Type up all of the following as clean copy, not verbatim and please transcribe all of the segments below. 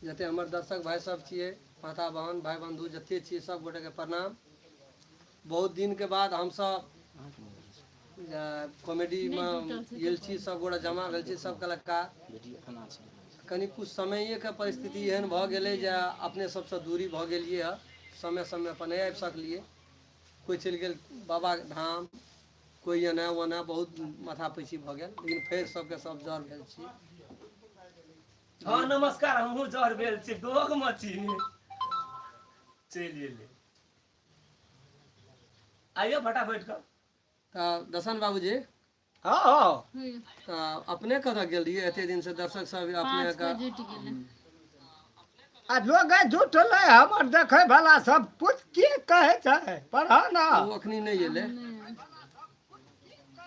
जते हमर दर्शक भाई सब छियै, माता बहन भाई बंधु जते छियै, सब गोटे के प्रणाम। बहुत दिन के बाद हमसब कॉमेडी में गेल छी, सब गोटे जमा भेल छी, सब कलाकार। कनि कुछ समये के परिस्थिति एहन भऽ गेलै जे अपने सबसँ दूरी भऽ गेलियै हँ, समय समय पर नहि आबि सकलियै। कोइ चलि गेल बाबा धाम, कोइ एना ओना, बहुत माथा पैसी भऽ गेल, लेकिन फेर सबके सब जड़ भेल छी। हाँ नमस्कार, हमहूँ जड़ भेल छी, दोग में छी, चलि एलै, आइयो फटाफट कऽ। तऽ दर्शन बाबूजी। हाँ। तऽ अपने कतऽ गेल रहियै एते दिन से? दर्शक सब अपने 5 के जुटि गेलै। आ लोग जुटलै, हमर देखै वाला सब पूछ की कहै छै, पढ़ा ना। ओ अखनी नहि एलै,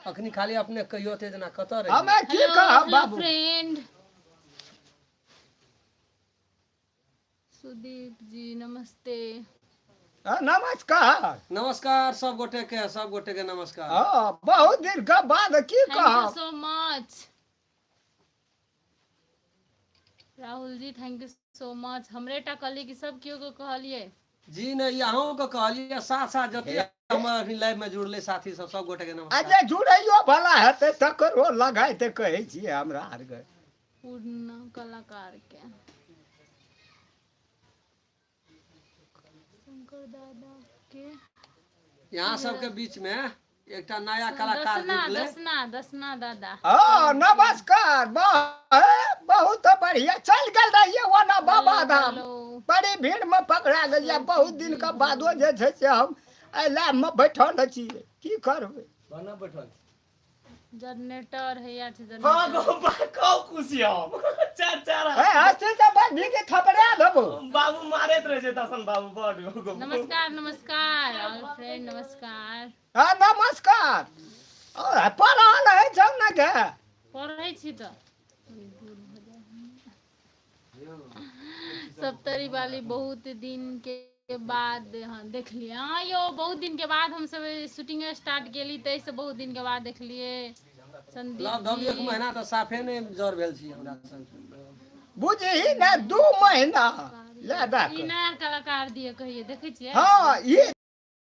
अखनी खाली अपने कहियो ते जेना कतऽ रहियै। हमे की हेलो कहब हेलो बाबू। फ्रेंड सुदीप जी, नमस्ते। हाँ, नमस्कार। नमस्कार सब गोटे के, सब गोटे के नमस्कार। हाँ, बहुत दिन के बाद की thank you कहब। So much Rahul ji, thank you so much. हमरे टा कहलियै कि सब केओ के कहलियै? जी नहि, अहूँ के कहलियै, साथ साथ जते हमर अखनी लाइव में जुड़ले साथी सब, सब गोटे के आ नमस्कार। जे जुड़ैयो वाला हेतै तकरो लगाइते कहै छियै हमरा आरके। पूर्ण कलाकार के शंकर दादा के यहाँ सबके बीच में एकटा नया कलाकार दसना जुटले। दसना, दसना दादा। हाँ नमस्कार, बहुत बढ़िया। चल गेल रहियै ओना बाबा हेलो धाम, हेलो। बड़ी भीड़ में पकड़ा गेलियै। बहुत दिन के बादो जे छै से हम एहि लाइव में बैठल छी, की करबै। बना बैठल छी। जनरेटर हैया छै। हाँ। जनरेटर। गो कहू, खुशी हम चार चार। हे हस्ती तऽ बड़ नीक थपड़ा देबो। बाबू मारैत रहे छै दर्शन बाबू बड़। नमस्कार, नमस्कार ऑल फ्रेंड, नमस्कार। हाँ नमस्कार, और पढ़ल है छौ ने गे? पढ़ै छी तऽ सप्तरी वाली, बहुत दिन के बाद हाँ देखलिए। हाँ यो, बहुत दिन के बाद हम सब शूटिंग स्टार्ट केली, ताहिसँ बहुत दिन के बाद देखलिए संदीप लगभग एक जी। महीना तऽ साफे नहि जर भेल छी हमरा संग। बुझही ने, 2 महीना लए दऽ ई कऽ। नया कलाकार दिए कहिए, देखै छियै। हाँ, ई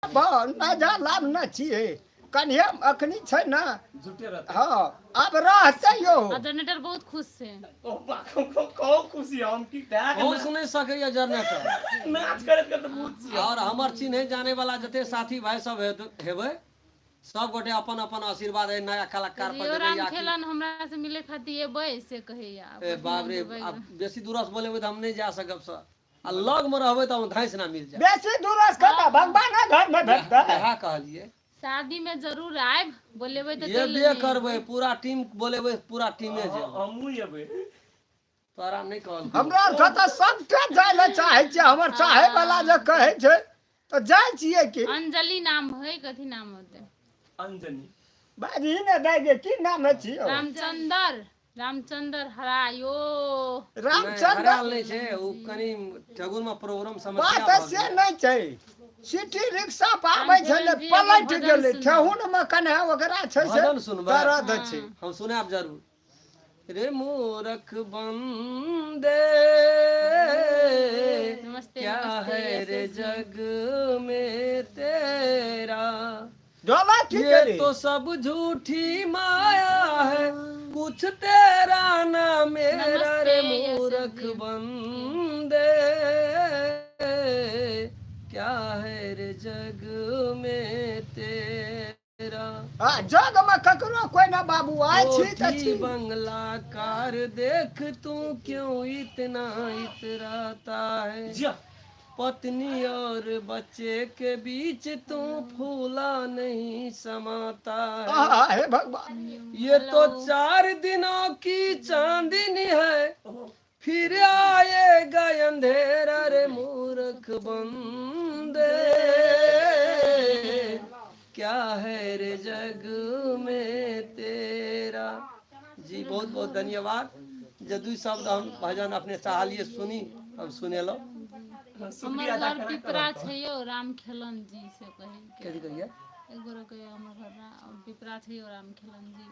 नजा लाभ न छियै, कनिए अखनी छै ने। झूठे रहते। हाँ, आब रहतै यौ। आ जनरेटर बहुत खुश छै। ओ बाबू, कहू खुशी हम की दए बहुत सुनि सकैया जनरेटर। नाच करैत करैत बहुत छी। और हमर चिन्हे जाने वाला जते साथी भाई सब हेबै, सब गोटे अपन अपन आशीर्वाद एहि नया कलाकार पर यौ देबै। राम या कि खेलन हमरा से मिले खातिर एबै से कहैया। ए बाप रे, आब बेसी दूर से बोलेबै तऽ हम नहि जा सकब सर, आ लग में रहबै तऽ हम धाँसि ना मिल जाए। बेसी दूर से कतऽ, भगवान घर में भेटतै। इएह कहलियै। शादी में जरूर आयब, बोलेबै तऽ चलि एबे करबै, पूरा टीम बोलेबै, पूरा टीमे जेबै। हमहूँ एबै। तोरा नहि कहल। हमरा आरके तऽ सबटा जाइ लए चाहै छियै, हमर चाहे वाला जे कहै छै तऽ जाइ छियै की। अंजलि नाम है, कथी नाम होते? अंजनी। बाजी ने दै जे की नाम है छियौ। रामचंद्र, रामचंद्र हरायो। रामचंद्र। हरायल नहि छै ओ, कनि ठेगुन में प्रॉब्लम समस्या बात भऽ से गेलै। नहि छै, सिटी रिक्शा पर आबै छलै, रामचरण जी, पलटि एगो भजन गेलै। सुनाउ। ठेहुन मे कने ओकरा छै से भजन सुनबै? दर्द छै। हम सुनायब जरूर। रे मूरख बंदे, नमस्ते। क्या नमस्ते। है रे यशस्वी। जग में तेरा, डोला की ये करी। तो सब झूठी माया है, कुछ तेरा ना मेरा। नमस्ते, रे यशस्वी। मूरख बंदे, क्या है रे जग में तेरा। आ जग में ककरो कोई ना बाबू, आइ छी तऽ कोठी छी। बंगला कार देख तू क्यों इतना इतराता है, जिया। पत्नी और बच्चे के बीच तू फूला नहीं समाता है। आहा, हे भगवान। ये तो 4 दिनों की चांदनी है, फिर आएगा अंधेरा रे मूर्ख बंदे, क्या है रे जग में तेरा। जी, बहुत बहुत धन्यवाद। जे दू शब्द हम भजन अपने चाहलिए सुनी, हम सुनेलहुँ। हमर शुक्रिया। घर पिपरा छै यौ, राम खेलन जी से कहै। कथी कहिए? एक गोरे कहिए, हमर घर पिपरा छै यौ, राम खेलन जी।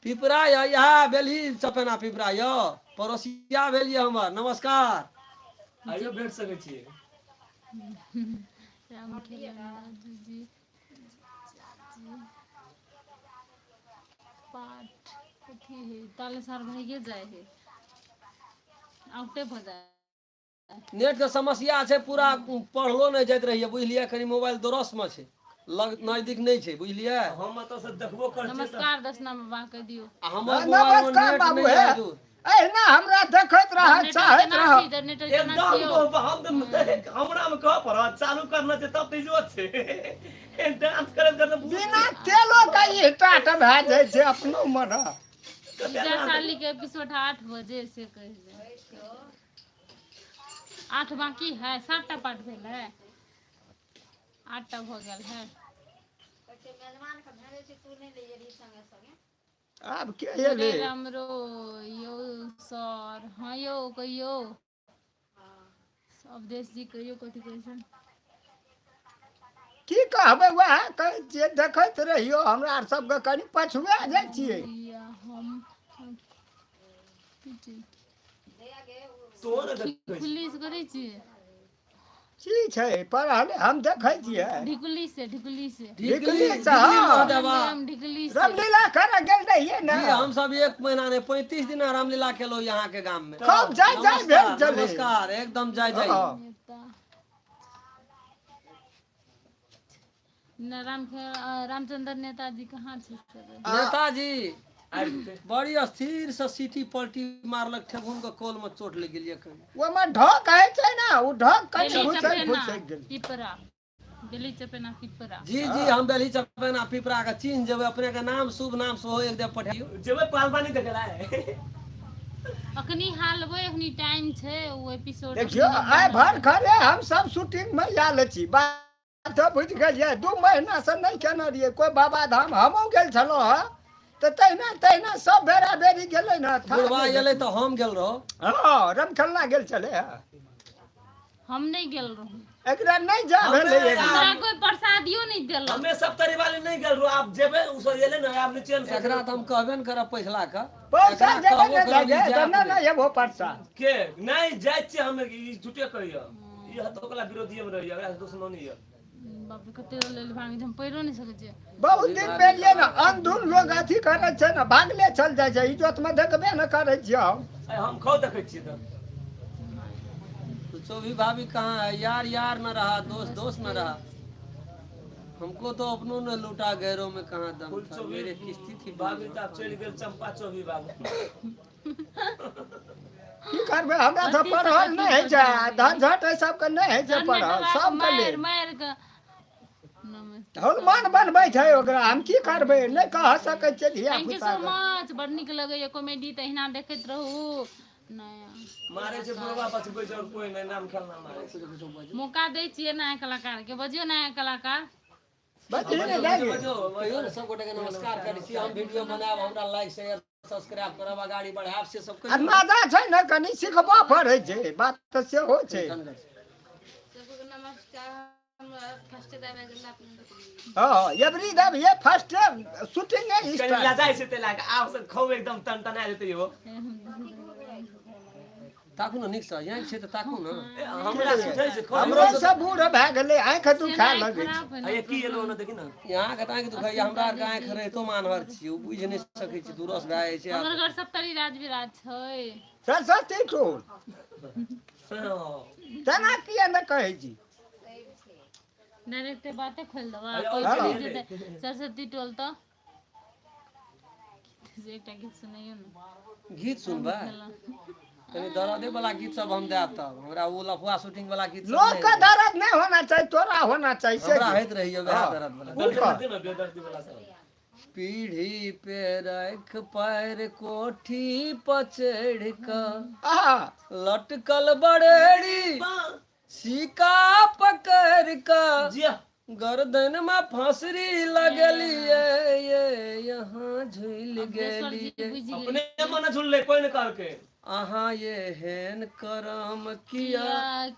पिपरा यऽ, इएह भेल ही चपेना पिपरा यऽ, पड़ोसिया भेल यऽ हमर। नमस्कार। आइयो भेट सकै छियै। राम खेलन दादू जी पाठ कथी है ताले सार भाइये जाय है आउटे भऽ जाय। नेट के समस्या छै, पूरा पढ़लो नहि जाइत रहिए बुझलियै। कनि मोबाइल दरस में छै, लग नजदीक नहि छै बुझलियै। हम एतऽ से देखबो करै छियै तऽ नमस्कार दसना बाबा कह दियौ। आ हमर मोबाइल में नमस्कार नेट बाबू नहि हे है दूर। एहिना हमरा देखैत रह जनरेटर चाहैत केना रह। छी, जनरेटर केना एकदम छी यौ? कहब, हम तऽ हमरा मे कहऽ पड़त चालू करना छै तब तऽ इजोत छै। डांस करैत करैत बिना तेलो के ई टाट भए जाइ छै अपनो मन। पूजा साली के एपिसोड 8 बजे से कहि दे। 8 बाकी है, 7टा पार्ट भेल है, 8टा भऽ गेल है। आब के अरे एलै? रामरो यौ सर, हाँ यौ कहियौ अवधेश जी, कहियौ कथी कहै छै? की कहबै, वएह कहै छियै देखैत रहियौ। हमरा आर सबके कनि पछुआ जाइ छियै। या हम तो ने देखै छी। ढिकुली से करै छियै? की छै पढ़ल हम देखै छियै। ढिकुली से, ढिकुली से। ढिकली ढिकली से, हाँ। महादेवा। हम ढिकुली से रामलीला करऽ गेल रहियै ने। जी, हम सब 1 महीना नहीं 35 दिन रामलीला खेलो यहाँ के गाम में। खूब जाय जाय भेल नमस्कार, चले। नमस्कार, एकदम जाय जाय। हाँ। नेता न राम रामचंद्र नेताजी कहाँ छै सर? नेताजी आबि जेतै। बड़ी स्थिर से सीटी पलटी मारलक, ठेहुन के कोल में चोट लग गेलियै कनि। ओहिमे ढक होइ छै ने, ओ ढक कनि बेली घुसैक चपेना घुसैक गेल। पिपरा, बेली चपेना पिपरा। जी जी, हम बेली चपेना पिपरा के चिन्ह जेबै। अपने के नाम शुभ नाम सेहो एक देव पठाइयो। जेबै पालबानी देखै लए। अखनी हालबै, अखनी टाइम छै ओ एपिसोड। देखियौ आइ भर खरे हम सब शूटिंग मे आयल छी, बात तऽ बुझि गेलियै। 2 महीना से नहि केने रहियै कोइ बाबा धाम। हमहूँ गेल छलहुँ हँ तऽ तहिना तहिना सब बेरा बेरी गेलै ने। बुढ़वा एलै तऽ हम गेल रहो। हँ, रमखेलना गेल छलै हँ। हम नहि गेल रहूँ। एकरा नहि जा भेलै एक हमरा कोई प्रसादियो नहि देलक। हमे सब तरी वाली नहीं गेल रहो, आप जेबै उ सब एलै ने आब नीचे से। एकरा तऽ हम कहबे ने करब पैसला के। पैसा एकरा जेबै कहबो ने करब, लगे ई तऽ जायत नहि नहि। नहि एबो परसा के नहीं जाइ छियै हम, ई झूठे कहियो ई हतो ओकरा विरोधीए मे रहैया, ओकरा से दुश्मनी यऽ। बाप रे, कते लेल भांग हम पैरो नहि सकै छियै। बहुत दिन भेलियै ने, अंधुन लोग अथी करै छै ने, भागले चल जाइ छै। इज्जत मे देखबे ने करै छियै हम। आइ हम खाउ देखै छियै तऽ चौभी भाभी कहाँ है? यार यार न रहा, दोस्त दोस्त न रहा, हमको तो अपनों ने लूटा, गैरों में कहाँ दम फुल था। चौबी मेरे किस्ती थी भाभी तऽ आब चलि गेल चंपा चौबी बाबू। की करबै, हमरा तऽ अथी से पढ़ल कथी नहि होइ छै, पढ़ल? झंझट एहि सबके नहि होइ छै पढ़ल जनरेटर सबके मारि लेल। मारि कऽ नमस्ते। हनुमान बनबै छै ओकरा, हम की करबै, नहि कह सकै छियै धिया thank you पुता सो मच, बड़ नीक लगैया कॉमेडी, तऽ एहिना देखैत रहू। नया मारै छै बुढ़वा, बचबै छै और कोई नहीं, नाम खेलना मारै छै। मौका दै छियै नया कलाकार के, बजियौ नया कलाकार। बजही ने जाइ बजो, बजो। कहियो ने, सब गोटे के नमस्कार करै छी। हम वीडियो बनायब, हमरा लाइक शेयर सब्सक्राइब करब, अगाड़ी बढ़ायब, से सब आ कहियौ। नादा छै ने, कनि सिखबऽ पड़ै छै, बात तऽ सेहो छै। सबके नमस्कार, हमरा फर्स्ट टाइम गेल। हँ, एवरी देव ये फर्स्ट शूटिंग कनि स्टार्ट। लजाइ छै ताहि लए कऽ, आब से खाउ एकदम टन टना जेतै यौ। ताकू ने नीकसँ, यहाँ छै तऽ ताकू ने। ए, हमरा सुझै छै खाउ। हमरो सब बूढ़ भए गेलै, आँखि दुखाए लगै छै। खराब है। आ की एलो ने देखी ने। यहाँ के तऽ आँखि दुखाइया, हमरा आरके आँखि रहितो मानहर छी, ओ बुझि नहि सकै छी, दूरस भए जाइ छै। हमर घर सप्तरी राज विराज छै। सरस्वती टोल। हँ। तेना किया ने कहै छी? डायरेक्ट बाते खोलि देबा। अरे, कोई और चलि की जेतै सरस्वती टोल तऽ एकटा गीत सुनैयौ ने। गीत सुनबै? कनि दरदे वाला गीत सब हम देब तब, हमरा ओ लफुआ शूटिंग वाला गीत सब लोक के नहि। दर्द नहि होना चाही, तोरा होना चाही से। हमरा होइत रहैया वएह हाँ। दरद वाला। दर्दी ने, बेदर्दी वाला सब। पीढ़ी पे रख पैर कोठी पर चढ़ कऽ आहा लटकल बड़ेरी सिका पकड़ कऽ जिया गर्दन में फांसरी लगलिए ये यहाँ झूल अवधेश्वर जी गेलिए। बुझि गेलियै। अपने मन झुललै, कोई ने कहलकै। अहाँ ये हेन करम किया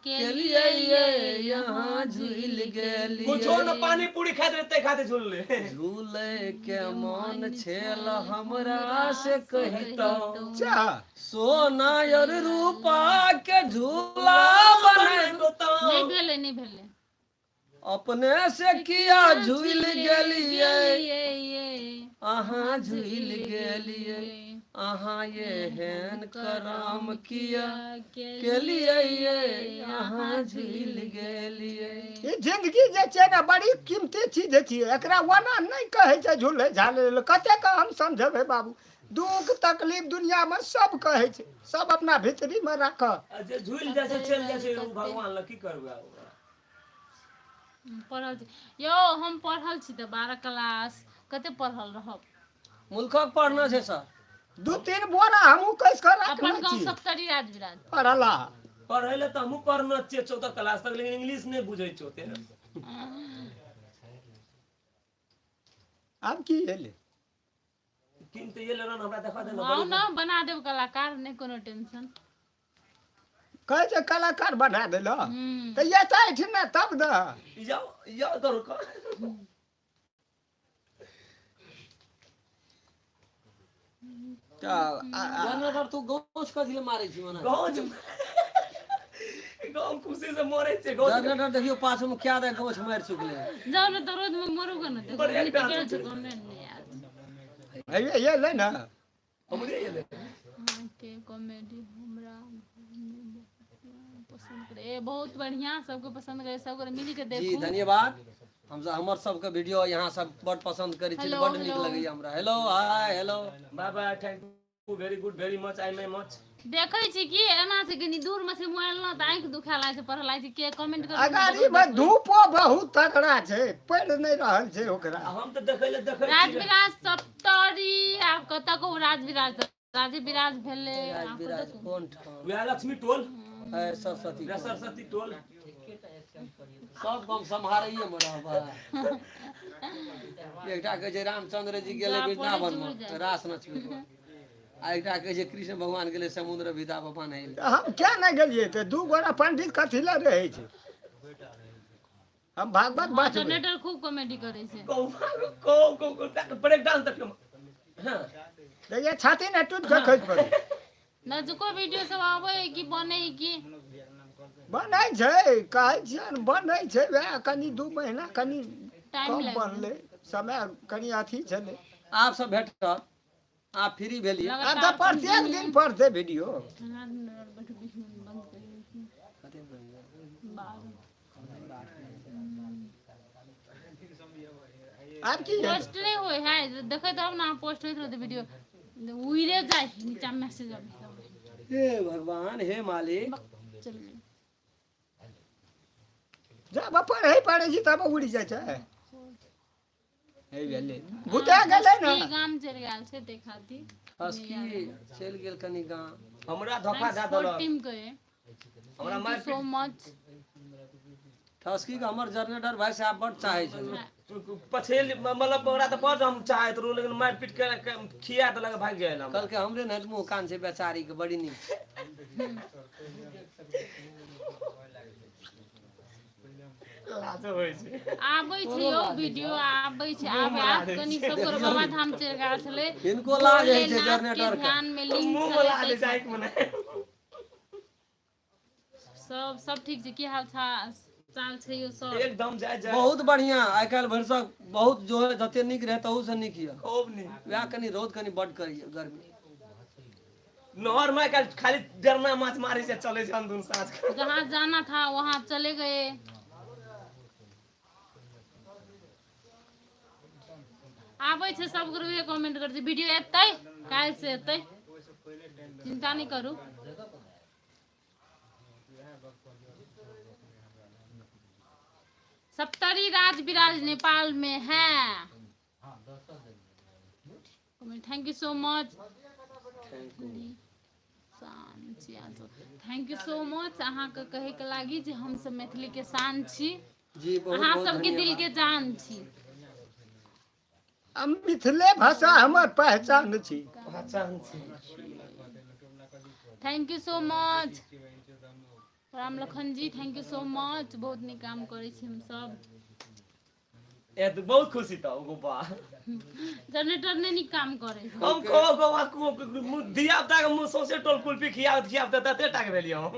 किया केलिए ये यहाँ झूल गेलिए। कुछो न, पानी पूरी खाइत रहते खाते झुललै। झूले के मन छेल हमरा से कहितौ अच्छा सोना और रूपा के झूला भेलै नहि भेलै अपने से किया झूल गेलियै गेलियै अहाँ झूल गेलियै अहाँ एहन करम किया केलियै अहाँ झूल गेलियै। ई जिंदगी जे छै ने बड़ी कीमती चीज छियै, एकरा ओना नहि कहै छै झूले झाले लेल। कतेक हम समझेबै बाबू, दुख तकलीफ दुनियामे सब कहै छै, सब अपना भीतरीमे राखऽ। आ जे झूलि जाइ छै चलि जाइ छै ओ भगवान लग, की करबै आब ओकरा? पढ़ल छी यौ, हम पढ़ल छी तऽ 12 क्लास, कते पढ़ल रहब? मुल्कक पढ़ना छै सर। 2-3 बोरा हमहूँ कसि कऽ अपन राखने गाँव छी सप्तरी राजविराज। पढ़ला। पढ़ै लए तऽ हमहूँ पढ़ने छियै 14 क्लास तक, लेकिन इंग्लिश नहि बुझै छियै ओते। आब की एलै? किन तऽ एलै रहन, हमरा देखा दे ने। आउ ने, बना देब कलाकार, नहि कोनो टेंशन। कहै छै कलाकार बना देलह हूँ तऽ एतऽ एहिठिना तब ने। जाओ जाओ तो रुको। तऽ जनरेटर तू गौछ कथी लए मारै छी ओना? गाँव गाँव खुशी से मरे छै गाँव। जनरेटर देखियौ पाछू मे क्या दे गौछ मारि चुकले। जाउ ने तऽ रोज मे मरू गो ने, देखो बड़ नीक एक गेल छै, कमेंट नहि आयल। हे एलै ने। हमरे एलै। अहाँके कॉमेडी हमरा बहुत पसन्द करे, ए बहुत बढ़िया, सबके पसंद करे, सब मिल के जी देखू। धन्यवाद। हम हमर सबके वीडियो यहाँ सब बड पसंद करै छी, हेलो, बड नीक हेलो। लगैया हमरा। Hello hi hello bye bye, thank you, very good, very much, I may much. देखै छी कि एना छै, कनी दूर मे छै मोबाइल न तऽ आँखि दुखाय लागै छै, पढ़ऽ लागै छै के कमेंट कर। अगाड़ीमे धूपो बहुत तगड़ा छै, पड़ि नहि रहल छै ओकरा। हम तऽ देखै लए देखै छी। राजविराज सप्तरी, आब कतऽ कहू? राजविराज तऽ राजविराज भेलै, आब कतऽ राजविराज कहू? कोन ठाम? वएह लक्ष्मी टोल। है सरस्वती वएह टोल। सरस्वती टोल। सब गम सम्हारैये मे रहबै। एकटा कहै छै रामचंद्र जी गेलै जा, वृंदावन पड़ै मे चूड़ जाय। रास नचबै, आ एकटा कहै छै कृष्ण भगवान गेलै समुद्र विदा पर नहाय लए। तऽ हम किया नहि गेलियै? तऽ दू गोरा पंडित कथी लए रहै छै? हम भागवत हँ, बाँचबै। जनरेटर खूब कॉमेडी करै छै। कहू कहू कहू, ब्रेक डांस देखियौ। हँ। तऽ ये छाती ने टूटि कऽ खसि पड़ै। नजुको वीडियो सब आबै है कि बनै है कि? बनै छै, कहै छियनि बनै छै। वएह कनि 2 महीना कनि टाइम कम लागि बनलै, समय कनि अथी छलै। आब सब भेटत, आब फ्री भेलियै। आब तऽ प्रत्येक दिन पड़तै वीडियो। बंद करियौ। 12। आब की हेतै? पोस्ट नहि होइ है, देखैत रहब ने अहाँ, पोस्ट होइत रहतै वीडियो, उड़े जाइ है नीचा मैसेज अबै। हे भगवान, हे मालिक। चल गेल। जब पढ़ै पढ़ै छी तब उड़ि जाइ छै। हे भेलै, भूता गेलै ने। हस्की गाम चलि गेल छै ताहि खातिर। हस्की चलि गेल कनि गाम। हमरा धोखा thanks दए फॉर देलक। टीम के। हमरा thank मारि you so much. ठसकी के हमर जनरेटर भाई साहब बड चाहे छै। पछेल मतलब हमरा तऽ बड हम चाहैत रहू, लेकिन मारि पीट के खिया देलक, भागि गेल हमरा। कहलकै हमरे ने मुँह कान छै बेचारी के, बड़ी नीक छै। लाजो होइ छै। आबै छै यौ, वीडियो आबै छै। आब आब कनि सब गोरे बाबा धाम चलि गेल छलै। हिनको लाज होइ छै भोलेनाथ के जनरेटर के। ध्यान मे लीन मुँह छलै मे लाज ताहि होइ छै, आँखि मे नहि। सब सब ठीक छै? की हाल चाल छै यौ सब? एकदम जाय जाय। बहुत बढ़िया। आइ काल्हि भरिसक बहुत जो है जते नीक रहै तहू से नीक यऽ। खूब नीक। वएह कनि रौद कनि बड करैया गर्मी। नहर में काल्हि खाली डरना माछ मारै छै, चलै छै अंदुन साँझ के। जहाँ जाना था वहाँ चले गए। आबै छै, सब गोरे कमेंट करै छै। वीडियो एतै, काल्हि से एतै, चिंता नहि करू। सप्तरी राजविराज नेपाल में है। Thank you so much. शान छी। Thank you so much अहाँके कहैके लागी जे हमसब मैथिलीके शान छी। जी, बहुत अहाँ बहुत सबके दिल धन्यवाद। के जान छी। आ मिथिले भाषा हमर पहचान छी। पहचान छी। Thank you so much Ram Lakhan ji, thank you so much. बहुत नीक काम करै छी हमसब। ए तऽ बहुत खुशी तऽ गोपा। जनरेटर नहि नीक काम करै छै। हम कहो गोवा धिया पुता के मुँह सौंसे टोल कुल्फी खियाबत खियाबत तते टाक भेलियै हम।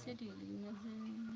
सेट गेलै मैसेज।